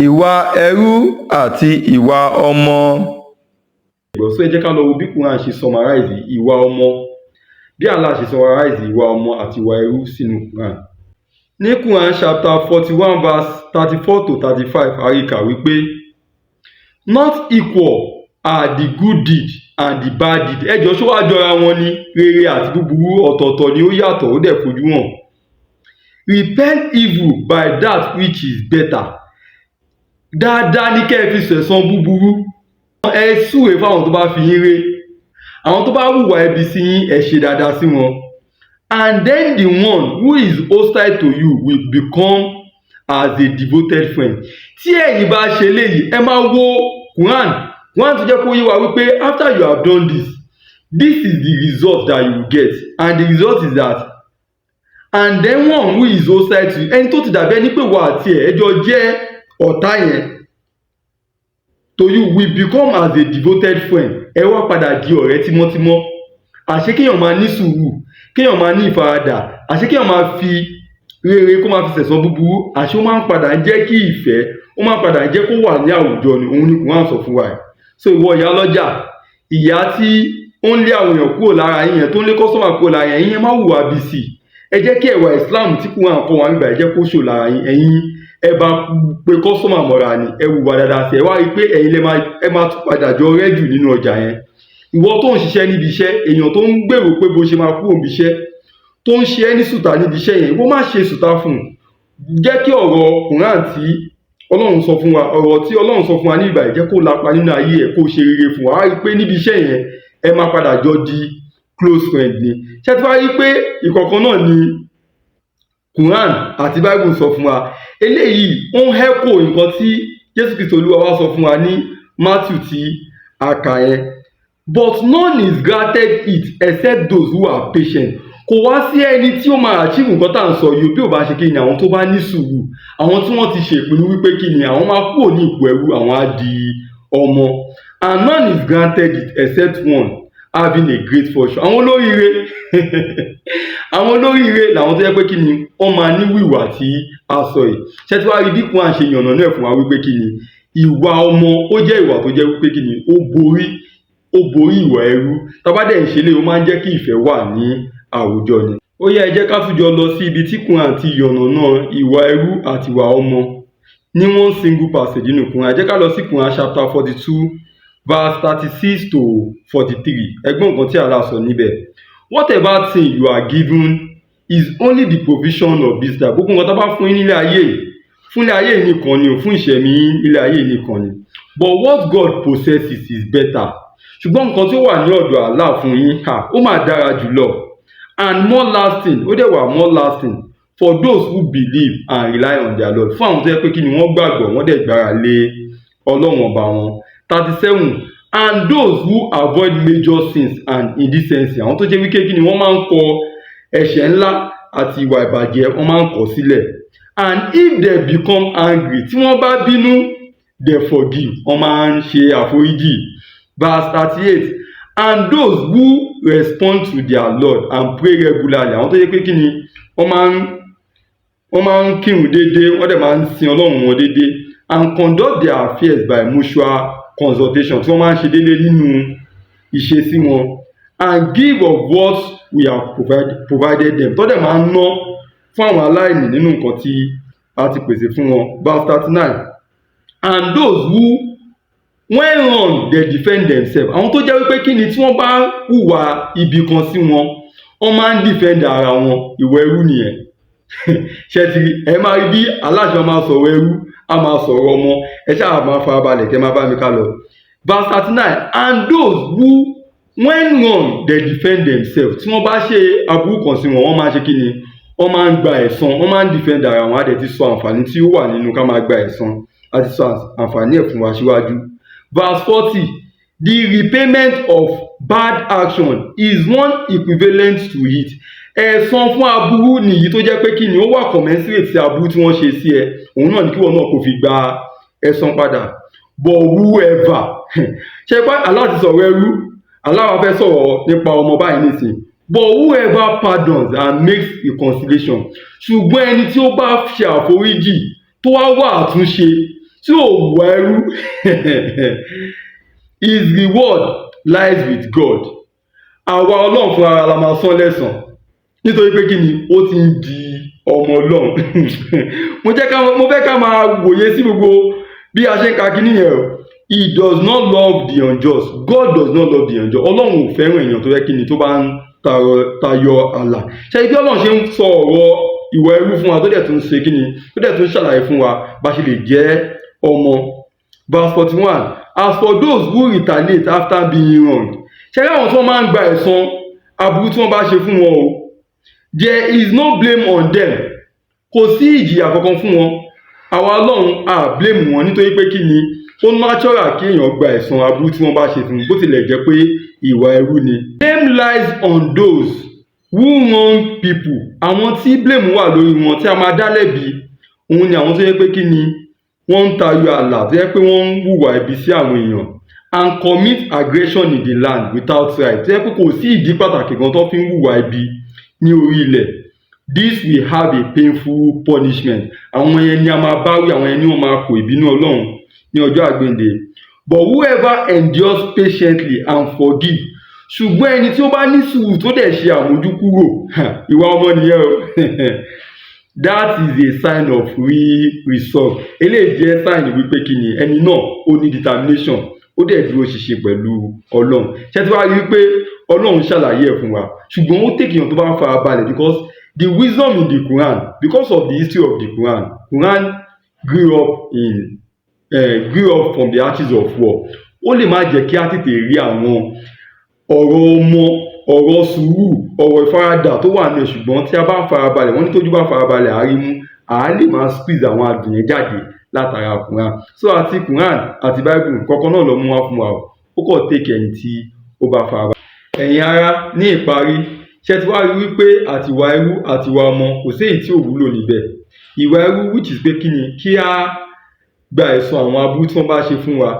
Ìwà ẹrú àti ìwà ọmọ. So ẹ jẹ́ ká lọ wo bí Quran ṣe summarize ìwà ọmọ, bí Allah ṣe summarize ìwà ọmọ àti ìwà ẹrú sínú Quran. Ní Quran chapter 41 verse 34 to 35, a rí kà wípé, "Not equal are the good deed and the bad deed." Ẹ jọ̀ọ́, ṣó wá jọra wọn ni? Rere àti búburú, ọ̀tọ̀ọ̀tọ̀ ni, ó yàtọ̀, ó dẹ̀ fojú hàn. "Repel evil by that which is better." Dáadáa ní kẹ́ ẹ fi sẹ̀san búburú. Ẹ súre fáwọn tó bá fi yín ré. Àwọn tó bá hùwà ibi sí yín, ẹ ṣe dáadáa sí wọn. "And then the one who is hostile to you will become as a devoted friend." Tí ẹ̀yin bá ṣe léyìí, ẹ máa wo Quran. Quran tó jẹ́ kó yé wa wípé after you have done this, this is the result that you will get, and the result is that, "and then one who is hostile to you," ẹni tó ti dàbí ẹni pé wà àti ẹ̀ ẹjọ́ jẹ́ ọ̀tá yẹn, "to you will become as a devoted friend." Ẹ wá padà di ọ̀rẹ́ tímọ́tímọ́. Àṣé kéèyàn máa ní sùúrù, kéèyàn máa ní ìfaradà, àṣé kéèyàn máa fi rere kó máa fi sẹ̀san búburú, àṣé ó máa ń padà ń jẹ́ kí ìfẹ́, ó máa ń padà ń jẹ́ kó wà ní àwùjọ ni. Òun ni Quran sọ fún wa ẹ̀. So ìwọ ìyá ọlọ́jà, ìyá tí ó ń lé àwọn èèyàn kúrò lára yín yẹn, tó ń lé customer kúrò lára yẹn, ìyẹn má hùwà bí sí. Ẹ jẹ́ kí ẹ̀wà Islam tí Quran kọ́ wa nígbà, ẹ jẹ́ kó ṣò lára yín. Ẹ̀yin ẹ bá pe customer mọ́ra ni, ẹ hùwà dáadáa sí. Ẹ wá rí i pé ẹ̀yin lẹ máa, ẹ máa tún padà jọ rẹ́ jù nínú ọjà yẹn. Ìwọ tó ń ṣiṣẹ́ níbi iṣẹ́, èèyàn tó ń gbèrò pé bó ṣe máa kúrò níbi iṣẹ́, tó ń ṣe ẹ́ ní sùtà níbi iṣẹ́ yẹn, ìwọ má ṣe sùtà fún un. Jẹ́ kí ọ̀rọ̀ Quran tí Ọlọ́run sọ fún wa, ọ̀rọ̀ tí Ọlọ́run sọ fún wa ní ìgbà yìí, jẹ́ kó lapa nínú ayé ẹ̀, kó ṣe rere fún wa. Á rí i pé níbi iṣẹ́ yẹn, ẹ máa padà jọ di close friend ni. Ṣé tí wàá rí i pé ìkọ̀kan náà ni Quran àti Bible sọ fún wa? Eléyìí ó ń echo nǹkan tí Jésù Kristi Olúwa wa sọ fún wa ní Matthew tí a kà yẹn. "But none is granted it except those who are patient." Kò wá sí ẹni tí ó máa achieve nǹkan tá à ń sọ yìí bí ò bá ṣe kí ni? Àwọn tó bá ní sùúrù, àwọn tí wọ́n ti ṣèpinnu wípé kí ni? Àwọn máa kúrò ní ipò ẹrú, àwọn á di ọmọ. "And none is granted it except one having a great fortune." Àwọn olóríire, àwọn olóríire làwọn tó yẹ pé kí ni? Wọ́n máa ní wìwà tí a sọ yìí. Ṣé tí wàá rí bí Quran ṣe yànnà náà fún wa wípé kí ni? Ìwà ọmọ, ó jẹ́ ìwà tó jẹ́ wípé kí ni? Ó borí ìwà ẹrú. Tá bá dẹ̀ ń ṣe léyìí, ó máa ń jẹ́ kí ìfẹ́ wà ní àwùjọ ni. Ó yá, ẹ jẹ́ ká tún jọ lọ sí ibi tí Quran ti yànnàná ìwà ẹrú àti ìwà ọmọ ní one single passage nínú Quran. Ẹ jẹ́ ká lọ sí Quran chapter 42 verse 36 to 43. Ẹ gbọ́ nǹkan tí Allah sọ níbẹ̀. "Whatever thing you are given is only the provision of this life." Gbogbo nǹkan tó bá fún yín nílé ayé yìí, fún ilé ayé yìí nìkan ni o, fún ìṣẹ̀mí ilé ayé yìí nìkan ni. "But what God possesses is better." Ṣùgbọ́n nǹkan tí ó wà ní ọ̀dọ̀ Allah fún yín, ha, ó máa dára jùlọ. "And more lasting," ó dẹ̀ wà more lasting, "for those who believe and rely on their Lord." Fún àwọn tó yẹ pé kí ni? Wọ́n gbàgbọ́, wọ́n dẹ̀ gbára lé Ọlọ́run ọba wọn. 37. "And those who avoid major sins and indecency." Àwọn tó jẹ́ wípé kí ni? Wọ́n máa ń kọ ẹ̀ṣẹ̀ ńlá àti ìwà ìbàjẹ́, wọ́n máa ń kọ̀ sílẹ̀. "And if they become angry," tí wọ́n bá bínú, "they forgive," wọ́n máa ń ṣe àforíjì. Verse 38. "And those who respond to their Lord and pray regularly." Àwọn tó jẹ́ pé kí ni? Wọ́n máa ń kírun déédéé, wọ́n dẹ̀ máa ń sin Ọlọ́run wọn déédéé. "And conduct their affairs by mutual consultation," tí wọ́n máa ń ṣe déédéé nínú ìṣesí wọn. "And give of what we have provided them," tó dẹ̀ máa ń ná fún àwọn aláìní nínú nǹkan tí a ti pèsè fún wọn. Verse 39. "And those who, when wronged, they defend themselves." Àwọn tó jẹ́ wípé kí ni? Tí wọ́n bá hùwà ibi kan sí wọn, wọ́n máa ń defend ara wọn. Ìwà ẹrú nìyẹn. Ṣé ti rí? Ẹ máa rí bí aláṣẹ máa sọ̀rọ̀ ẹrú, á máa sọ̀rọ̀ ọmọ. Ẹ ṣáà máa farabalẹ̀ kẹ́ máa bá mi ká lọ. Verse 39. "And those who, when wronged, they defend themselves." Tí wọ́n bá ṣe aburú kan sí wọn, wọ́n máa ṣe kí ni? Wọ́n máa ń gba ẹ̀san, wọ́n máa ń defend ara wọn. Á dẹ̀ ti sọ àǹfààní tí ó wà nínú ká máa gba ẹ̀san, a ti sọ àǹfààní ẹ̀ fún wa síwájú. Verse 40. "The repayment of bad action is one equivalent to it." Ẹ̀san fún aburú nìyí, tó jẹ́ pé kí ni? Ó wà commensurate sí aburú tí wọ́n ṣe sí ẹ, òun náà ní kí wọ́n náà kò fi gba ẹ̀san padà. But whoever, ṣe pé Allah ti sọ̀rọ̀ ẹrú, Allah wá fẹ́ sọ̀rọ̀ nípa ọmọ báyìí nísìnyí. "But whoever pardons and makes reconciliation," ṣùgbọ́n ẹni tí ó bá ṣe àforíjì, tó wá wá àtúnṣe Tí ò hùwà ẹrú, his reward lies with God. Àwa Ọlọ́run fúnra la máa san lẹ́san, nítorí pé kí ni? Ó ti ń di ọmọ Ọlọ́run. Mo jẹ́ ká, mo fẹ́ ká máa wòye sí gbogbo bí a ṣe ń ka kíní yẹn o. He does not love the unjust. God does not love the unjust. Ọlọ́run ò fẹ́ràn èèyàn tó yẹ kí ni, tó bá ń tayọ ààlà. Ṣe bí Ọlọ́run ṣe ń sọ ọ̀rọ̀ ìwà ẹrú fún wa, tó dẹ̀ tún ṣe kí ni, tó dẹ̀ tún ṣàlàyé fún wa bá ṣe lè jẹ́ ọmọ. Verse 41: As for those who retaliate after being wronged, ṣe rí àwọn tí wọ́n máa ń gba ẹ̀san aburú tí wọ́n bá ṣe fún wọn o, there is no blame on them. Kò sí ìjìyà kankan fún wọn. Àwa Ọlọ́run a blame wọn, nítorí pé kí ni? Ó natural kí èèyàn gba ẹ̀san aburú tí wọ́n bá ṣe fún un, bó tilẹ̀ jẹ́ pé ìwà ẹrú ni. Blame lies on those who wrong people. Àwọn tí blame wà lórí wọn, tí a máa dá lẹ́bi, òun ni àwọn tó yẹ pé kí ni, wọ́n ń tayọ ààlà, tó yẹ pé wọ́n ń hùwà ibi sí àwọn èèyàn, and commit aggression in the land without right, tó yẹ pé kò sí ìdí pàtàkì kan tó fi ń hùwà ibi ní orí ilẹ̀. This will have a painful punishment. Àwọn yẹn ni a máa bá wí, àwọn yẹn ni wọ́n máa kó ìbínú Ọlọ́run ní ọjọ́ àgbéǹde. But whoever endures patiently and forgive, ṣùgbọ́n ẹni tí ó bá ní sùúrù, tó dẹ̀ ṣe àmójúkúrò, ìwà ọmọ nìyẹn o, that is a sign of real resolve. Eléyìí jẹ́ sign wípé kí ni, ẹni náà ó ní determination, ó dẹ̀ dúró ṣinṣin pẹ̀lú Ọlọ́run. Ṣé tí wàá rí wípé Ọlọ́run ṣàlàyé ẹ̀ fún wa, ṣùgbọ́n ó take èèyàn tó bá fara balẹ̀, because the wisdom in the Quran, because of the history of the Quran, Quran grew up from the ashes of war. Ó lè má jẹ́ kí á tètè rí àwọn ọ̀rọ̀ ọmọ, ọ̀rọ̀ sùúrù, ọ̀rọ̀ ìfaradà tó wà nínú ẹ̀. Ṣùgbọ́n tí a bá farabalẹ̀, wọ́n ní tójú bá farabalẹ̀ á rímú, à á lè máa squeeze àwọn adùn yẹn jáde látara Quran. So àti Quran àti Bible kọ̀ọ̀kan náà ló mú wá fún wa o. Ó kàn take ẹni tí ó bá farabalẹ̀. Ẹ̀yin ará, ní ìparí, ṣé ti wá rí wípé àtìwà ẹrú àtiwà ọmọ, kò sí èyí tí ò wúlò níbẹ̀? Ìwà ẹrú, which is pé kí ni, kí á gba ẹ̀san àwọn aburú tí wọ́n bá ṣe fún wa,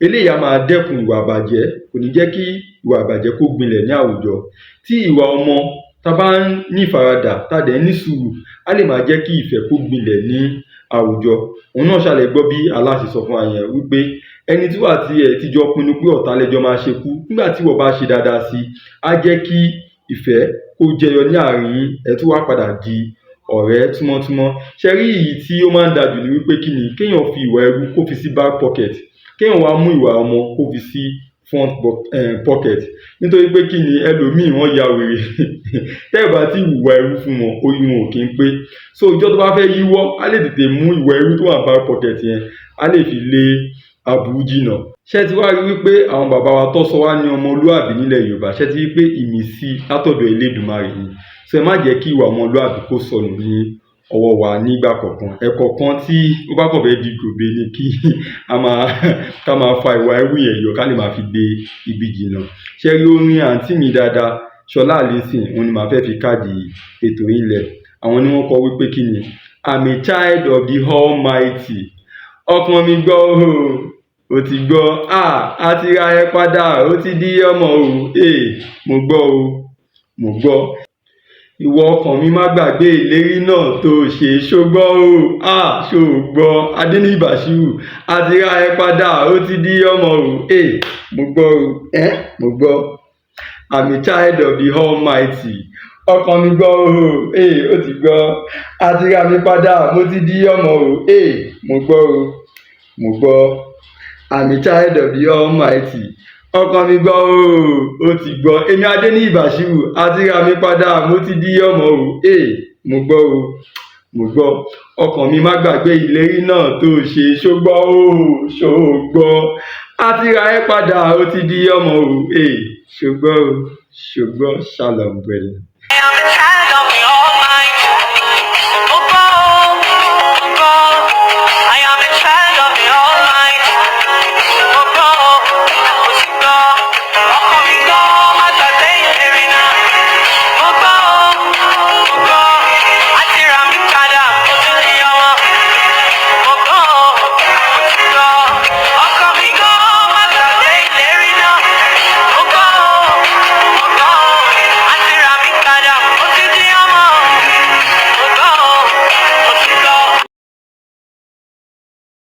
eléyìí á máa dẹ́kun ìwà ìbàjẹ́, kò ní jẹ́ kí ìwà ìbàjẹ́ kó gbilẹ̀ ní àwùjọ. Tí ìwà ọmọ, tá bá ń ní ìfaradà, tá dẹ̀ ń ní sùúrù, á lè máa jẹ́ kí ìfẹ́ kó gbilẹ̀ ní àwùjọ. Òun náà ṣáà lẹ gbọ́ bí Allah ṣe sọ fún wa yẹn, wípé ẹni tí wà tí ẹ ti jọ pinnu pé ọ̀tá lẹ jọ máa ṣe kú, nígbà tí ìwọ bá ṣe dáadáa sí, á jẹ́ kí ìfẹ́ kó jẹyọ ní àárín yín, ẹ tún wá padà di ọ̀rẹ́ tímọ́tímọ́. Ṣe rí èyí tí ó máa ń da jù ní wípé kí ni, kéèyàn fi ìwà ẹrú kó fi sí back pocket, kéèyàn wá mú ìwà ọmọ kó fi sí front pocket. Nítorí pé kí ni, ẹlòmíì wọ́n ya wèrè, tẹ́ ẹ̀ bá tí hùwà ẹrú fún wọn, orí wọn ò kí ń pé. So ìjọ́ tó bá fẹ́ yíwọ́, á lè tètè mú ìwà ẹrú tó wà back pocket yẹn, á lè fi lé aburú jìnnà. Ṣé ti wá rí wípé àwọn bàbá wa tó sọ wá ní ọmọlúàbí nílẹ̀ Yorùbá, ṣé ti rí pé ìmísí látọ̀dọ̀ Elédùmarè ni? So ẹ má jẹ́ kí ìwà ọmọlúàbí kó sọnù ní ọwọ́ wa nígbà kọ̀ọ̀kan. Ẹ̀kọ̀ọ̀kan tí ó bá kàn fẹ́ di gòbé ni kí a máa ká máa fa ìwà ẹrú yẹn yọ, ká lè máa fi gbé ibi jìnnà. Ṣé rí orin àǹtí mi dáadáa, Ṣọlá Allyson, òun ni màá fẹ́ fi káàdì ètò yìí lẹ̀. Àwọn ni wọ́n kọ wípé kí ni, "I'm a child of the Almighty." Ọkàn mi gbọ́ o, ó ti gbọ́, a ti ra ẹ padà, ó ti di ọmọ o. Ee, mo gbọ́ o, mo gbọ́. Ìwọ ọkàn mi, má gbàgbé ìlérí náà tó ṣe, ṣógbọ́ o, ṣó gbọ́? Adéníyì Bàṣírù, a ti ra ẹ padà, ó ti di ọmọ o. Ee, mo gbọ́ o, ẹ́ mo gbọ́. I'm a child of the Almighty. Ọkàn mi gbọ́ o, ee, ó ti gbọ́. A ti ra mi padà, mo ti di ọmọ o. Ee, mo gbọ́ o, mo gbọ́. I'm a child of the Almighty. Ọkàn mi gbọ́ o, ó ti gbọ́. Èmi Adéníyì Bàṣírù, a ti ra mi padà, mo ti di ọmọ o. Ee, mo gbọ́ o, mo gbọ́. Ọkàn mi, má gbàgbé ìlérí náà tó ṣe, ṣógbọ́ o, ṣó gbọ́? A ti ra ẹ padà, ó ti di ọmọ o. Ee, ṣógbọ́ o, ṣógbọ́? Shalom, brother. I'm a child.